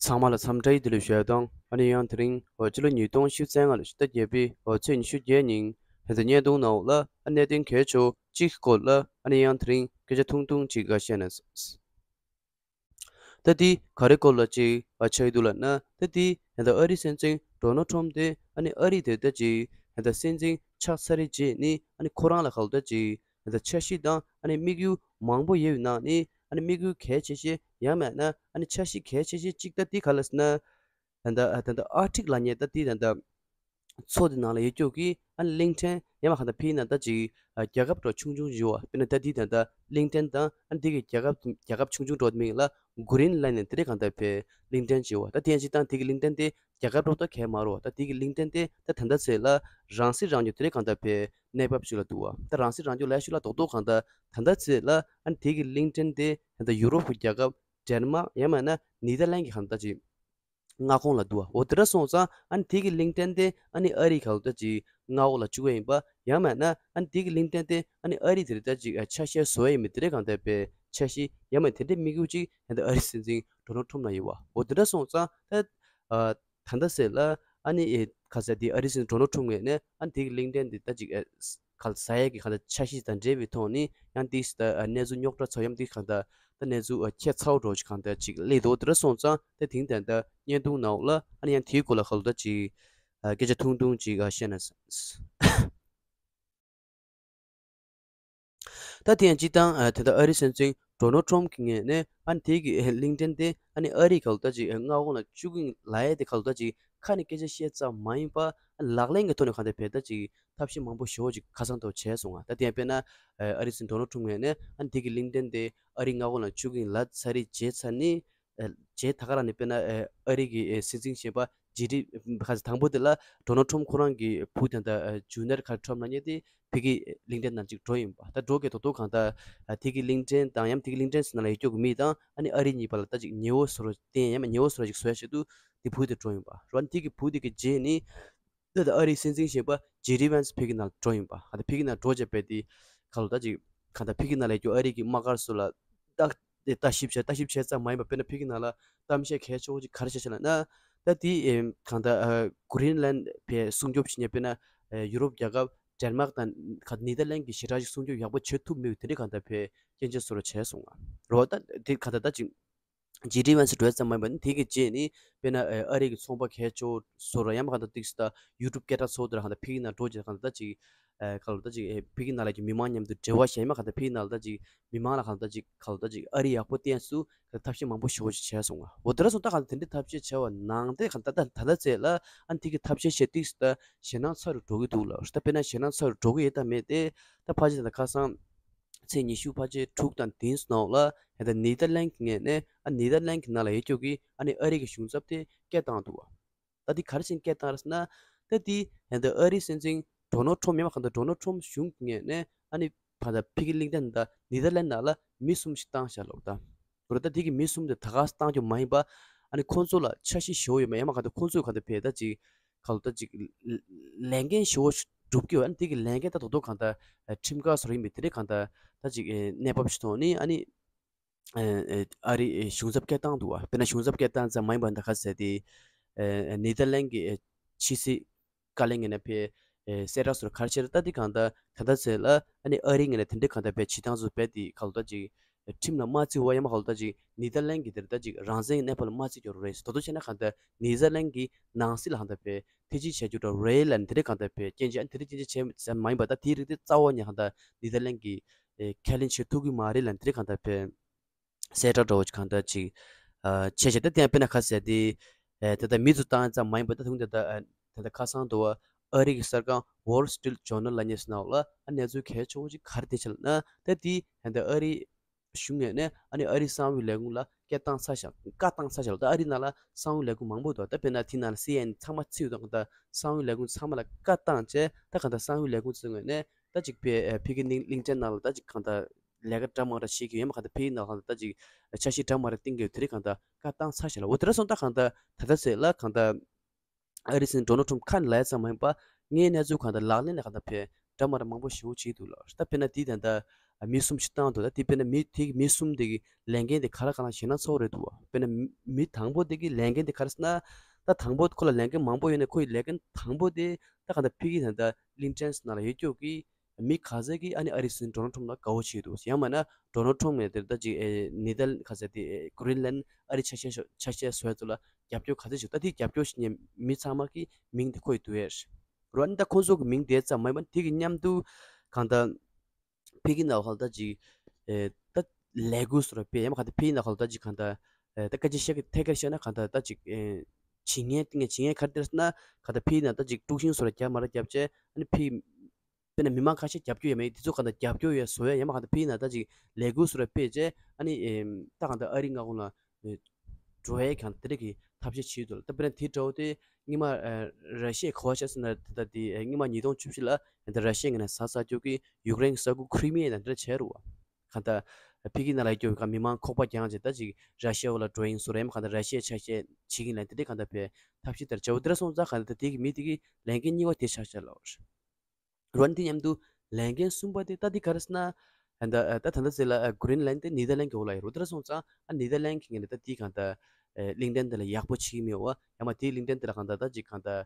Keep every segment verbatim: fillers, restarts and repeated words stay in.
ཚང་མ་ལ་འཚམས་འདྲི་བདེ་ལེགས་ཞུ་ཡ་དང་། ཨ་ནི་ཡང་དེ་རིང་འོ་སྤྱི་ལོ་ཉིས་སྟོང་ཉི་ཤུ་རྩ་ལྔ་ལོའི་ཕྱི་ཟླ་བརྒྱད་པའི་འོ་ཚེས་ཉི་ཤུ་བརྒྱད་ཉིན་ཧན་ད་བརྙན་ཐུང་ནང་ལ་ཨ་གནད་དོན་གལ་ཆེ་བོ་གཅིག་གི་སྐོར་ལ་ཨ་ནི་ཡང་དེ་རིང་སྐད་ཆ་ཐུང་ཐུང་ཅིག་བཤད་ན། ད་དེ་ག་རེ་སྐོར་ལ་ཅིག་ཨ་ཆགས་ཀྱི་འདུག་ལབ་ན། ད་དེ་ཧན་ད་ཨ་རིའི་སྲིད་འཛིན་ཌོ་ནལ་ཊམ་དེ་ཨ་ནི་ཨ་རི་དེ་ད་ཅིག་ཧན་ད་སྲིད་འཛིན་ཆགས་ཚར་རྗེས་ནི་ཨ་ནི་ཁོ་རང་ལ་ག་ལ་ད་ཅིག་ད་འཆར་གཞི་དང་ཨ་ནི་དམིགས་ཡུལ་མང་པོ་ཡོད་པའི་ནང་ནས་ཨ་ནི་དམིགས་ཡུལ་གལ་ཆེ་ཤོས་ཡང་མིན་ན་ཨ་ནི་འཆར་གཞི་གལ་ཆེ་ཤོས་གཅིག་ད་དེ་ག་ལ་ཟེར་ན། ད་ལྟ་ད་ལྟ་ཨར་ཀ་ཊིག་ལབ་མཁན་ད་དེ་ད་ལྟ་མཚོ་དེ་ནང་ལ་ཡོད་ཀྱོག་གི་ཨ་ནི་གླིང་ཕྲན་ཡང་མིན་གང་ལྟར་ཕ་གི་ནང་ད་ཅིག་རྒྱལ་ཁབ་འདྲ་ཆུང་ཆུང་ཞིག་ཡོད་པ། དཔེར་ན་ད་དེ་ད་ལྟ་གླིང་ཕྲན་དང་ཨ་ནི་དེ་གི་རྒྱལ་ཁབ་རྒྱལ་ཁབ་ཆུང་ཆུང་འདྲ་མིང་ལ་གྷི་རིན་ལན་ནི་དེ་རིགས་གང་ལྟར་ཕ་གི་གླིང་ཕྲན་ཞིག་ཡོད་པ། ད་དེ་ཡང་ཅིག་དང་དེ་གི་གླིང་ཕྲན་དེ་རྒྱལ་ཁབ་འདྲ་ད་གས་མ་རེད་པ། ད་དེ་གི་གླིང་ཕྲན་དེ་ད་ད་ལྟ་ཚེ་ལ་རང་སྲིད་རང་སྐྱོང་དེ་རིགས་གང་ལྟར་ཕ་གི་གནས་བབ་ཞིག་ལ་འདུག་པ། ད་རང་སྲིད་རང་སྐྱོང་ལབ་ཞུ་ལ་རྡོག་རྡོག་གང་ལྟར་ད་ལྟ་ཚེ་ལ་ཨ་ནི་དེ་གི་གླིང་ཕྲན་དེ་ད་ལྟ་ཡུ་རོབ་ཀྱི་རྒྱལ་ཁབ་ཌེན་མཱག་ཡང་མིན་ན་ནེ་དར་ལན་གྱི་གང་ལྟར་ཅིག་མངའ་ཁོངས་ལ་འདུག་པ། འོ་དེ་འདྲ་སོང་ཙང་ཨ་ནི་དེ་གི་གླིང་ཕྲན་དེ་ཨ་ནི་ཨ་རི་ག་ལ་ད་ཅིག་མངའ་འོག་ལ་བཅུག་གི་ཡིན་པ། ཡང་མིན་ན་ཨ་ནི་དེ་གི་གླིང་ཕྲན་དེ་ཨ་ནི་ཨ་རི་དེ་རིགས་ད་ཅིག་ཆ་ཤས་བཟོ་ཡ་ཡིན་པའི་དེ་འདྲའི་གང་ལྟར་ཕ་གི་འཆར་གཞི་ཡང་མིན་དེ་འདྲའི་དམིགས་ཡུལ་ཅིག་ད་ལྟ་ཨ་རིའི་སྲིད་འཛིན་ཌོ་ནལ་ཊམ་ལ་ཡོད་པ། འོ་དེ་འདྲ་སོང་ཙང་ད་ད་ལྟ་ཚེ་ལ་ཨ་ནི་ཨེ་ག་ཟེར་དེ་ཨ་རིའི་སྲིད་འཛིན་ཌོ་ནལ་ཊམ་ངོས་ནས་ཨ་ནི་དེ་གི་གླིང་ཕྲན་དེ་ད་ཅིག་ཨེ་ག་ལ་ཟ་ཡས་ཀྱི་གང་ལྟར་འཆར་གཞི་དང་འབྲེལ་བའི་ཐོག་ནས་ཡང་ཏིས་ད་གནས་ཚུལ་རྙོག་དྲ་ཚོ་ཡང་ཏིས་གང་ལྟར་ད་གནས་ཚུལ་ཁྱད་མཚར་པོ་འདྲ་ཞིག་གང་ལྟར་ཅིག་སླེབས་འདུག། དེ་འདྲ་སོང་ཙང་ད་དེང་ད་ལྟ་བརྙན་ཐུང་ནང་ལ་ཨ་ནི་ཡང་དེའི་སྐོར་ལ་ག་ལ་ད་ཅིག་སྐད་ཆ་ཐུང་ཐུང་ཅིག་བཤད་ན། ད་དེ་ཡང་སྤྱིར་བཏང་ད་ལྟ་ཨ་རིའི་སྲིད་འཛིན་ཌོ་ནལ་ཊམ་གྱི་ངོས་ནས་ཨ་ནི་དེ་གི་གླིང་ཕྲན་དེ་ཨ་ནི་ཨ་རི་ག་ལ་ད་ཅིག་མངའ་ཁོངས་ལ་བཅུག་གི་ཡིན་ལབ་ཡས་དེ་ག་ལ་ད་ཅིག་ཁ་ནས་སྐད་ཆ་བཤད་ཙམ་མ་ཡིན་པ་ལག་ལེན་གྱི་ཐོག་ནས་གང་ལྟར་ཕ་གི་ད་ཅིག་ཐབས་ཤེས་མང་པོ་ཞེ་པོ་ཅིག་ཁ་སང་དུ་བྱས་སོང་ང་། ད་དེ་ཡང་དཔེར་ན་ཨ་རིའི་སྲིད་འཛིན་ཌོ་ནལ་ཊམ་ངོས་ནས་ཨ་ནི་དེ་གི་གླིང་ཕྲན་དེ་ཨ་རིའི་མངའ་ཁོངས་ལ་བཅུག་གི་ཡིན་ལབ་ཚར་རྗེས་ཚར་ནས། རྗེས་ད་ག་རང་ནས་དཔེར་ན་ཨ་རི་གི་སྲིད་འཛིན་གཞོན་པ་ཇེ་ཌི་ཁ་ས་དང་པོ་དེ་ལ་ཌོ་ནལ་ཊམ་ཁོ་རང་གི་བུ་དེ་འདྲ་ཇུ་ནེར་ཁ་ཊམ་ལབ་མཁན་དེ་ཕ་གི་གླིང་ཕྲན་ནང་ཅིག་འགྲོ་ཡིན་པ། ད་འགྲོ་གི་ཐོག་ཐོག་གང་ལྟར་དེ་གི་གླིང་ཕྲན་དང་ཡང་དེ་གི་གླིང་ཕྲན་ཟེར་ན་ལ་ཡོད་ཀྱོག་གི་མི་དང་ཨ་ནི་ཨ་རི་གཉིས་བར་ལ་ད་ཅིག་ཉེ་བོ་བཟོ་འདྲ་བསྟན་ཡང་མ་ཉེ་བོ་བཟོ་འདྲ་ཅིག་བཟོ་ཡ་ཆེད་དུ་དེ་བུ་དེ་འགྲོ་ཡིན་པ་རེད་བ། དེ་གི་བུ་དེ་གི་རྗེས་ནས། ད་ལྟ་ཨ་རིའི་སྲིད་འཛིན་གཞོན་པ་ཇེ་ཌི་ཝན་སི་ཕ་གི་ནང་འགྲོ་ཡིན་པ། ཨ་ད་ཕ་གི་ནང་འགྲོ་བྱས་པས་དེ་ག་ལ་ད་ཅིག་གང་ལྟར་ཕ་གི་ནང་ལ་ཡོད་ཨ་རི་གི་དམག་སྒར་སོགས་ལ་ལྟ་ལྟ་ཞིབ་བྱས། ལྟ་ཞིབ་བྱས་ཙམ་མ་ཡིན་པ་དཔེར་ན་ཕ་གི་ནང་ལ་གཏམ་བཤད་གལ་ཆེ་བོ་ཅིག་ག་རེ་བྱས་བྱས་ལབ་ན། ད་དེ་གང་ལྟར་གྷི་རིན་ལན་ཕའི་སྲུང་སྐྱོབ་བྱེད་མཁན་དཔེར་ན་ཡུ་རོབ་རྒྱལ་ཁབ་ཌེན་མཱག་དང་ག་ནེ་དར་ལན་གྱི་ཞེ་དྲག་ཅིག་སྲུང་སྐྱོབ་ཡག་པོ་བྱེད་ཐུབ་མེད་པའི་དེ་འདྲའི་གང་ལྟར་ཕའི་སྐྱོན་ཆ་བཟོ་འདྲ་བྱས་སོང་ང་རེད་བ། ད་དེ་གང་ལྟར་ད་ཅིག་ཇེ་ཌི་ཝན་སི་འགྲོ་ཙམ་མ་ཡིན་པ་ནི་དེ་གི་རྗེས་ནི་དཔེར་ན་ཨ་རི་གི་ཚོང་པ་གལ་ཆེ་བོ་ཚོ་ར་ཡང་མ་གང་ལྟར་ཏིག་སི་ད་ཡུ་ཊུབ་སྐད་གྲགས་ཚོ་དེ་ར་གང་ལྟར་ཕ་གི་ནང་འགྲོ་རྗེས་གང་ལྟར་ཅིག་ཨ་གང་ལྟར་ཅིག་ཨེ་ཕ་གི་ནང་ལ་གི་མི་མང་མཉམ་དུ་འབྲེལ་བ་བྱས་མ་གང་ལྟར་ཕ་གི་ནང་ལ་ད་ཅིག་མི་མང་ལ་གང་ལྟར་ཅིག་གང་ལྟར་ཅིག་ཨ་རི་ཡག་པོ་བསྟན་སུ་ཐབས་ཤེས་མང་པོ་ཞེ་པོ་ཅིག་བྱས་སོང་ང་། འོ་དེ་ར་སོང་ད་གང་ལྟར་དེ་འདྲའི་ཐབས་ཤེས་བྱས་པ་ནང་དེ་གང་ལྟར་ད་ད་ལྟ་ཚེ་ལ་ཨ་ནི་དེ་གི་ཐབས་ཤེས་བྱས་ཏིག་སི་ད་ཞེད་སྣང་ཚ་རུ་འགྲོ་གི་འདུག་ལ། ད་དཔེར་ན་ཞེད་སྣང་ཚ་རུ་འགྲོ་གི་ཡོད་ད་མེད་དེ་ད་ཕལ་ཆེར་ད་ཁ་སང་། ཚེས་ཉི་ཤུ་ཕལ་ཆེར་དྲུག་དང་བདུན་ནང་ལ་ཧན་ད་ནེ་དར་ལན་གྱི་ངོས་ནས་ཨ་ནེ་དར་ལན་གྱི་ནང་ལ་ཡོད་ཀྱོག་གི་ཨ་ནི་ཨ་རི་གི་གཞུང་ཚབ་དེ་སྐད་བཏང་འདུག་བ། ད་དེ་ག་རེ་བྱས་སྐད་བཏང་རེད་ཟེར་ན། ད་དེ་ཧན་ད་ཨ་རིའི་སྲིད་འཛིན་ཌོ་ནལ་ཊམ་ཡང་མ་གང་ལྟར་ཌོ་ནལ་ཊམ་གཞུང་གི་ངོས་ནས་ཨ་ནི་ཕ་ད་ཕ་གི་གླིང་ཕྲན་ད་ནེ་དར་ལན་ནང་ལ་མི་གསུམ་ཞིག་བཏང་བཞག་ལོ་ད། འོ་ད་དེ་གི་མི་གསུམ་དེ་ད་ག་སེ་བཏང་རྒྱུ་མ་ཡིན་པ། ཨ་ནི་ཁོང་ཚོ་ལ་འཆར་གཞི་ཞེ་པོ་ཡོད་མ་ཡང་མ་གང་ལྟར་ཁོང་ཚོས་གང་ལྟར་ཕེ་ད་ཅིག་གང་ལྟར་ཅིག་ལས་འགན་ཞེ་པོ་ཞིག་སྒྲུབ་ཀྱི་ཡོད། ཨ་ནི་དེ་གི་ལས་འགན་ད་དོ་དོ་གང་ལྟར་ཁྲིམས་འགལ་སོགས་ཡིན་པའི་དེ་འདྲའི་གང་ལྟར་ད་ཅིག་གནས་བབ་ཞིག་ཐོག་ནས་ཨ་ནི་ཨ་རི་གཞུང་ཚབ་སྐད་བཏང་འདུག་བ། དཔེར་ན་གཞུང་ཚབ་སྐད་བཏང་ཙམ་མ་ཡིན་པ་ད་ག་ཟེར་ཏེ་ནེ་དར་ལན་གྱི་ཕྱི་སྲིད་བཀའ་བློན་ངོས་ནས་ཕེ་གསལ་བསྒྲགས་སོགས་ག་རེ་བྱས་རེད། ད་འདི་གང་ལྟར་ད་ལྟ་ཚེ་ལ་ཨ་ནི་ཨ་རི་ངོས་ནས་དེ་འདྲའི་གང་ལྟར་ཕེ་བྱེད་སྟངས་སུ་རྦད་དེ་ག་ལ་ད་ཅིག་ཁྲིམས་ལ་མ་བརྩི་བ་ཡང་མ་ག་ལ་ད་ཅིག་ནེ་དར་ལན་གྱི་དེར་ད་ཅིག་རང་བཙན་གནས་བབ་ལ་མ་བརྩི་རྒྱུ་རེད། ད་དུང་བྱས་ན་གང་ལྟར་ནེ་དར་ལན་གྱི་ནང་སྲིད་ལ་གང་ལྟར་ཕེ་ཐེ་ཇུས་བྱ་རྒྱུ་འདྲ་རེད་ལབ་ནས་དེ་འདྲའི་གང་ལྟར་ཕེ་སྐྱོན་བརྗོད། ཨ་ནི་དེ་འདྲའི་སྐྱོན་བརྗོད་བྱས་ཙམ་མ་ཡིན་པ་ད་དེའི་རིགས་དེ་རྩ་བ་ནས་གང་ལྟར་ནེ་དར་ལན་གྱི་ཁས་ལེན་བྱེད་ཐུབ་ཀྱི་མ་རེད་ལབ་ནས་དེ་འདྲའི་གང་ལྟར་ཕེ། གསལ་བསྒྲགས་འདྲ་བོ་ཅིག་གང་ལྟར་ཅིག་ཨ་བྱས་བྱས། ད་དེ་ཡང་དཔེར་ན་ཁ་གསལ་ཏེ་ཨ་ད་ལྟ་མི་ཚོ་བཏང་ཙམ་མ་ཡིན་པར་ད་དུང་ད་ལྟ་ཨ་ད་ལྟ་ཁ་སང་དུ་བ་ཨ་རི་གི་གསར་ཁང་Wall Street Journal་ལབ་མཁན་ནང་ལ་ཨ་གནས་ཚུལ་གལ་ཆེ་བོ་ཅིག་ག་རེ་བསྟན་བྱས་ལབ་ན། ད་དེ་ད་ལྟ་ཨ་རི་གཞུང་ངོས་ནས་ཨ་ནི་ཨ་རི་གསང་བའི་ལས་ཁུངས་ལ་སྐད་བཏང་ཚར་བཞག་བཀའ་བཏང་ཚར་བཞག་ལ། ད་ཨ་རི་ནང་ལ་གསང་བའི་ལས་ཁུངས་མང་པོ་འདུག་ད་དཔེར་ན་དེ་ནང་ལ་སི་ཨེན་ཨེན་ཚང་མ་ཚུད་ཡོད་དང་། ད་གསང་བའི་ལས་ཁུངས་ཚང་མ་ལ་བཀའ་བཏང་བྱས། ད་གང་ལྟར་གསང་བའི་ལས་ཁུངས་ཚོའི་ངོས་ནས་ད་ཅིག་ཕེ་ཕ་གི་གླིང་ཕྲན་ནང་ལ་ད་ཅིག་གང་ལྟར་ལས་ཀ་འདྲ་མ་འདྲ་བྱེད་ཀྱི་ཡོད་མ། གང་ལྟར་ཕ་གི་ནང་གང་ལྟར་ད་ཅིག་འཆར་གཞི་འདྲ་མ་འདྲ་བཏིང་གི་ཡོད། དེ་རིགས་གང་ལྟར་བཀའ་བཏང་ཚར་བཞག་ལ། འོ་དེ་འདྲ་སོང་ད་གང་ལྟར་ད་ལྟ་ཚེ་ལ་གང་ལྟར་ཨ་རི་སྲིད་འཛིན་ཌོ་ནལ་ཊམ་ཁ་ནས་ལབ་ཡ་ཙམ་མ་ཡིན་པ་དངོས་གནས་ཚུལ་གང་ལྟར་ལག་ལེན་ལ་གང་ལྟར་ཕེ་འདྲ་མ་འདྲ་མང་པོ་ཞེ་པོ་བྱས་འདུག་ལ། ད་དཔེར་ན་དེ་ད་ལྟ་ མི་གསུམ་ཞིག་བཏང་འདུག་ད་དེ་དཔེར་ན་མི་དེ་གི་མི་གསུམ་དེ་གི་ལས་འགན་དེ་ག་རེ་ག་རེ་ཞེད་སྣང་ཚ་པོ་རེད་འདུག་དཔེར་ན་མི་མི་དང་པོ་དེ་གི་ལས་འགན་དེ་ག་རེ་ཟེར་ན། ད་དང་པོ་ཁོ་ལ་ལས་འགན་མང་པོ་ཡོད་ནས་ཁོ་ཡི་ལས་འགན་དང་པོ་དེ་ད་གང་ལྟར་ཕ་གི་ད་ལྟ་གླིང་ཕྲན་ནང་ལ་ཡོད་རྒྱུ་གི་མི་ག་ཚད་ཀྱིས་ཨ་ནི་ཨ་རིའི་སྲིད་འཛིན་ཌོ་ནལ་ཊམ་ལ་དགའ་བོ་བྱེད་འདུག་ཡང་མིན་ན་ཌོ་ནལ་ཊམ་ངས་དེར་ད་ཅིག་ཨེ་ནེ་དར་ག་ཚད་དེ་ཨེ་གྷི་རིན་ལན་ཨ་རི་ཆ་ཤས་ཤོ་ཆ་ཤས་བཟོ་ཡ་ཚོ་ལ་རྒྱབ་སྐྱོར་ག་ཚད་བྱེད་འདུག་ད་དེ་རྒྱབ་སྐྱོར་བྱེད་མཁན་མི་ཚང་མ་གི་མིང་དེ་ཁོ་ཡི་འདུག་ཨེ། རོ་ཨ་ནི་ད་ཁོང་ཚོ་གི་མིང་དེ་ཙམ་མ་ཡིན་པ་དེ་གི་མཉམ་དུ་གང་ལྟར་ཕ་གི་ནང་ལ་ད་ཅིག་ཨེ་ད་ལས་འགུལ་སོགས་ར་སྤེལ་ཡ་མ་གང་ལྟར་ཕ་གི་ནང་ལ་ད་ཅིག་གང་ལྟར་ཨེ་ད་སྐད་ཆ་བཤད་གི་ཐད་ཀར་བཤད་ན་གང་ལྟར་ད་ཅིག་ཨེ་བྱེད་མཁན་བྱེད་མཁན་ག་རེ་དེ་ཟེར་ན་གང་ལྟར་ཕ་གི་ནང་ད་ཅིག་དཀྲུག་ཤིང་སོགས་ར་རྒྱབ་མ་ར་རྒྱབ་བྱས་ཨ་ནི་ཕ་གི་དཔེར་ན་མི་མང་ཁ་ཤས་རྒྱབ་སྐྱོར་ཡོད་མེད་དེ་ཚོ་གང་ལྟར་རྒྱབ་སྐྱོར་ཡོད་བཟོ་ཡ་ཡ་མ་གང་ལྟར་ཕ་གི་ནང་ད་ཅིག་ལས་འགུལ་སོགས་ར་སྤེལ་བྱས་ཨ་ནི་ཨེམ་ད་གང་ལྟར་ཨ་རི་མངའ་ཁོངས་ལ་ཨེ་འགྲོ་ཡའི་གང་ལྟར་དེ་འདྲ་གི་ཐབས་ཤེས་བྱེད་འདུག་ད་དཔེར་ན་དེ་འདྲ་བོ་དེ་སྔོན་མ་ཨེ་ར་ཤི་ཡས་ག་པར་བྱས་ཟེར་ན་ད་ལྟ་དེ་ཨེ་སྔོན་མ་ཉིས་སྟོང་བཅུ་བཞི་ལ་ད་ལྟ་ར་ཤི་ཡའི་ངོས་ནས་ཟ་ས་རྒྱུ་གི་ཡུཀ་རེན་ས་ཁུལ་ཁི་རི་མི་ཡ་དང་དེ་འདྲ་བྱས་རུ་བ། གང་ལྟར་ཕ་གི་ནང་ལ་ཡོད་རྒྱུ་གི་མི་མང་ཁོག་པ་རྒྱངས་བྱས་ད་ཅིག་ར་ཤི་ཡ་བ་ལ་འགྲོ་ཡིན་བཟོ་རེད་མ་གང་ལྟར་ར་ཤི་ཡའི་ཆ་ཤས་བྱེད་ཀྱིན་ལ་དེ་འདྲ་གང་ལྟར་བས་ཐབས་ཤེས་དེར་བྱས་འོ་དེ་འདྲ་སོང་ཙང་གང་ལྟར་དེ་གི་མི་དེ་གི་ལས་འགན་གཉིས་པ་དེ་ཆགས་ཤག་ལབ་པ་རེད། རོ་ཨ་ནི་དེ་མཉམ་དུ་ལས་འགན་གསུམ་པ་དེ་ད་འདི་ག་རེ་ཟེར་ན། ད་ལྟ་ད་ལྟ་ཟེར་ལ་གྷི་རིན་ལན་དེ་ནེ་དར་ལན་གྱི་འོག་ལ་ཡོད་རེད། དེ་འདྲ་སོང་ཙང་ཨ་ནེ་དར་ལན་གྱི་ངོས་ནས་ད་འདི་གང་ལྟར་གླིང་ཕྲན་དེ་ལ་ཡག་པོ་བྱེད་ཀྱི་མེད་པ། ཡང་མ་དེའི་གླིང་ཕྲན་དེ་ལ་གང་ལྟར་ད་ཅིག་གང་ལྟར་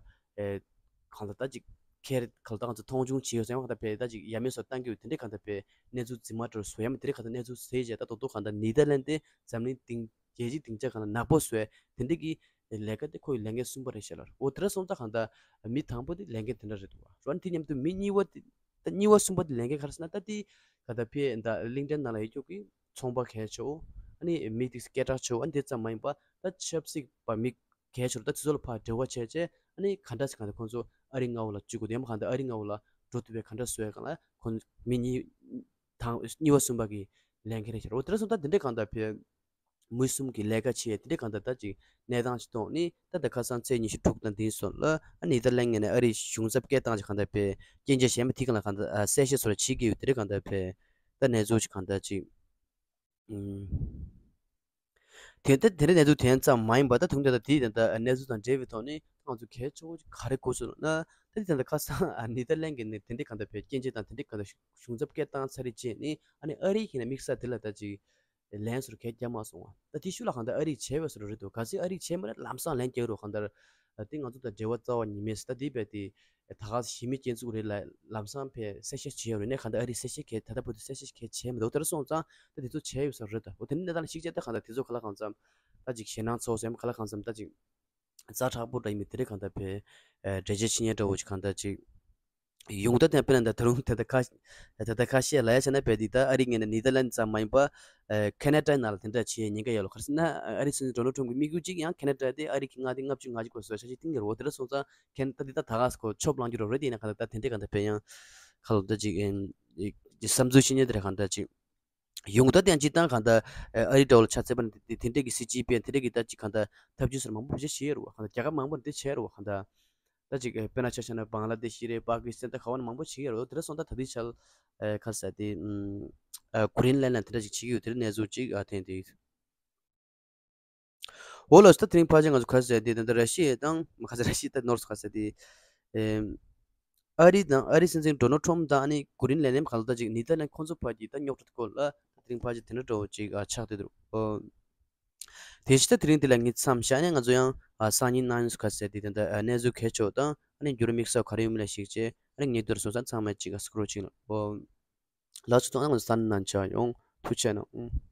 གང་ལྟར་ད་ཅིག་ཁེར་གང་ལྟར་གང་ལྟར་མཐོང་ཆུང་བྱེད་ཡོད་ཟེར་ཡང་གང་ལྟར་བས་ད་ཅིག་ཡ་མེད་སོགས་བཏང་གི་ཡོད། དེ་འདྲའི་གང་ལྟར་བས་གནས་ཚུལ་རྫུན་མ་འདྲ་བཟོ་ཡ་མ་དེ་འདྲའི་གང་ལྟར་གནས་ཚུལ་ཟེར་བྱས་ད་རྡོག་རྡོག་གང་ལྟར་ནེ་དར་ལན་དེ་འཛམ་གླིང་སྟེང་རྒྱལ་སྤྱིའི་སྡིངས་ཆ་སྒང་ལ་ནག་པོ་བཟོས་དེ་འདྲ་གི་ལས་ཀ་དེ་ཁོ་ཡི་ལས་འགན་གསུམ་པ་རེད་ཤག་ལབ། འོ་དེ་འདྲ་སོང་ཙང་གང་ལྟར་མི་དང་པོ་དེ་ལས་འགན་དེ་འདྲ་རེད་འདུག་བ། རོ་ཨ་ནི་དེ་མཉམ་དུ་མི་གཉིས་པ་དེ་ད་གཉིས་པ་གསུམ་པ་དེ་ལས་འགན་ག་རེ་ཟེར་ན་ད་དེ་གང་ལྟར་ཕའི་ད་གླིང་ཕྲན་ནང་ལ་ཡོད་རྒྱུ་གི་ཚོང་པ་གལ་ཆེ་བོ་ཨ་ནི་མི་དེ་སྐད་གྲགས་ཆེ་བོ་ཨ་ནི་དེ་ཙམ་མ་ཡིན་པ་ད་ཆབ་སྲིད་པ་མི་གལ་ཆེ་བོ་ད་དེ་ཚོ་ལ་ཕར་འབྲེལ་བ་བྱས་བྱས་ཨ་ནི་ག་འདྲ་ཟེར་གང་ལྟར་ཁོང་ཚོ་ཨ་རི་མངའ་འོག་ལ་བཅུག་དགོས་དེ་མ་གང་ལྟར་ཨ་རི་མངའ་འོག་ལ་འགྲོ་ཐུབ་པའི་ག་འདྲ་བཟོ་ཡ་གང་ལ་ཁོང་མི་གཉིས་དང་གཉིས་པ་གསུམ་པ་གི་ལས་འགན་རེད་ཤག་འོ་དེ་འདྲ་སོང་ད་དེ་འདྲ་གང་ལྟར་ཕའི། མི་གསུམ་གྱི་ལས་ཀ་བྱེད་ཡ་དེ་འདྲའི་གང་ལྟར་ད་ཅིག་གནས་སྟངས་ཅིག་ཐོག་ནས་ད་ལྟ་ཁ་སང་ཚེས་ཉི་ཤུ་དྲུག་དང་དེའི་སོགས་ལ་ཨ་ནེ་དར་ལན་ངོས་ནས་ཨ་རིའི་གཞུང་ཚབ་སྐད་བཏང་ཅིག་གང་ལྟར་བས་སྐྱོན་བརྗོད་བྱས་མ་དེ་གང་ལ་གང་ལྟར་གསལ་བཤད་སོགས་བྱེད་ཀྱི་ཡོད། དེ་འདྲའི་གང་ལྟར་བས་ད་གནས་ཚུལ་ཅིག་གང་ལྟར་ཅིག་ཨུམ། དེ་ད་དེ་འདྲའི་གནས་ཚུལ་དེ་ཙམ་མ་ཡིན་པ་ད་དུང་ད་ལྟ་དེའི་ད་ལྟ་གནས་ཚུལ་དང་འབྲེལ་བའི་ཐོག་ནས་ང་ཚོ་གལ་ཆེ་བོ་ཅིག་ག་རེ་གོ་སོང་ན་ད་དེ་ད་ལྟ་ཁ་སང་ཨ་ནེ་དར་ལན་གྱི་ནས་དེ་འདྲའི་གང་ལྟར་བས་སྐྱོན་བརྗོད་དང་དེ་འདྲའི་གང་ལྟར་གཞུང་ཚབ་སྐད་བཏང་ཚར་རེ་བྱས་ནས་ཨ་ནི་ཨ་རིའི་ཁྱེད་ནས་དམིགས་བསལ་དེ་ལ་ད་ཅིག་ལན་སོར་གས་རྒྱབ་མ་སོང་བ། ད་དེ་ཤུལ་ལ་གང་ལྟར་ཨ་རིས་བྱས་པའི་སོར་རེད་འདུག་ག་ཚོད་ཨ་རིས་བྱས་མ་རེད་ལམ་སང་ལན་རྒྱག་རོགས་གང་ལྟར། ད་དེ་ང་ཚོ་དང་འབྲེལ་བ་རྩ་བ་ཉིད་མེད་ཟེར། ད་དེ་བས་དེ་ད་ག་ཞི་མི་སྐྱོན་འཛུགས་རེད་ལ་ལམ་སང་ཕའི་གསལ་བཤད་བྱས་ཡོད་རེད་ནས་གང་ལྟར་ཨ་རིས་གསལ་བཤད་གས་ད་ལྟ་བར་དུ་གསལ་བཤད་གས་བྱས་མི་འདུག་དེར་སོང་ཙང་ད་དེ་ཚོ་བྱས་ཡོད་སོར་རེད། ད་འོ་དེ་ནི་གནས་སྟངས་ལ་གཞིགས་བྱས་ད་གང་ལྟར་དེ་ཚོ་ག་ལ་གང་འཚམ་ད་ཅིག་ཞེད་སྣང་ཚ་བོ་ཟེར་མ་ག་ལ་གང་འཚམ་ད་ཅིག་ཛ་དྲག་པོ་འདྲ་ཡིན་མིན་དེ་རིགས་གང་ལྟར་བས་འགྲེལ་བརྗོད་བྱེད་མཁན་འདྲ་བོ་ཞིག་གང་ལྟར་ཅིག་ཡོང་ད་ཐེངས་དཔེར་ན་ད་ད་རུང་ད་ལྟ་ཁ་ད་ལྟ་ཁ་ཤས་ལ་ཡ་བྱས་ན་བས་འདི་ད་ཨ་རི་ངོས་ནས་ནེ་དར་ལན་ཙམ་མ་ཡིན་པ་ཁེ་ན་ཌའི་ནང་ལ་དེ་འདྲ་བྱེད་ཉེན་ཁ་ཡོད་ལ་ག་རེ་ཟེར་ན་ཨ་རི་སྲིད་འཛིན་ཌོ་ནལ་ཊམ་གྱི་དམིགས་ཡུལ་གཅིག་ཡང་ཁེ་ན་ཌ་དེ་ཨ་རི་གི་མངའ་སྡེ་ལྔ་བཅུ་ང་གཅིག་པ་བཟོ་འཆར་གཅིག་བཏིང་གི་རེད། འོ་དེ་འདྲ་སོང་ཙང་ཁེ་ད་འདི་ད་ད་ག་སྐོར་ཆོབ་ལངས་རྒྱུ་རེད་དེ་ཡིན་ན་གང་ལྟར་ད་དེ་འདྲ་གང་ལྟར་བས་ཡང་ཁ་ལོ་ད་ཅིག་བསམ་ཚུལ་བཤད་མཁན་དེ་འདྲ་གང་ལྟར་ཅིག་ཡོང་ད་དེ་ཡང་སྤྱིར་བཏང་གང་ལྟར་ཨ་རི་འདྲ་བོ་ལ་ཆ་མཚོན་པ་ན་དེ་དེ་འདྲས་ཀྱི་སྲིད་སྤྱི་པས་དེ་འདྲས་ཀྱི་ད་ཅིག་གང་ལྟར་ཐབས་ཇུས་སོགས་མང་པོ་བྱེད་བཞིན་ཡོད་རེད་བ། གང་ལྟར་རྒྱལ་ཁབ་མང་པོ་ནས་དེ་བྱས་རེད་བ། གང་ལྟར་ད་ཅིག་དཔེར་ན་ཆ་བཞག་ན་བང་ལ་དེ་ཤི་རེད། པ་ཀི་སི་ཐན་ད་ག་བ་ནས་མང་པོ་བྱེད་ཀྱི་ཡོད་རེད་བ། དེ་འདྲ་སོང་ད་ད་ལྟའི་ཆར་ཨ་ག་རེ་ཟེར་དེ་ཨ་གྷི་རིན་ལན་ལ་དེ་འདྲ་ཅིག་བྱེད་ཀྱི་ཡོད། དེ་འདྲ་གནས་ཚུལ་ཅིག་ཨ་ཐེངས་དེ། འོ་ལགས་སོ། ད་དེ་རིང་ཕལ་ཆེར་ང་ཚོ་ག་རེ་ཟེར་དེ་ད་ལྟ་ར་ཤི་ཡ་དང་མ་ག་ཟེར་ར་ཤི་ཡ་ད་ནོར་སོང་ག་ཟེར་དེ། ཨེམ། ཨ་རི་དང་ཨ་རི་སྲིད་འཛིན་ཌོ་ནལ་ཊམ་དང་ཨ་ནི་གྷི་རིན་ལན་ནས་གང་ལྟར་ཅིག་ནེ་དར་ལན་ཁོང་ཚོ་བར་གྱི་ད་རྙོག་དྲ་སྐོར་ལ་ད་དེ་རིང་ཕལ་ཆེར་དེ་འདྲ་འདྲ་བོ་ཅིག་ཨ་ཆགས་བསྡད་འདུག་ཨོ། དེ་བཞིན་ད་དེ་རིང་འདི་ལ་ངས་མཚམས་བཞག་ནས་ང་ཚོ་ཡང་ཨ་སང་ཉིན་གནངས་ཉིན་སུ་ག་ཟེར་དེ་ད་ལྟ་ཨ་གནས་ཚུལ་གལ་ཆེ་བ་དང་ཨ་ནི་འགྱུར་དམིགས་བསལ་ག་རེ་ཡོད་མེད་ལ་གཞིགས་བྱས་ཨ་ནི་ངས་འདིར་སོང་ཙང་ཚང་མས་ཅིག་ཨ་སྐུ་རོགས་ཅིག་ལ་ཨོ། ལགས་སོ། ཐོག་ང་ཚོ་ས་ནང་ཆ་ཡོང་ཐུགས་རྗེ་གནང་།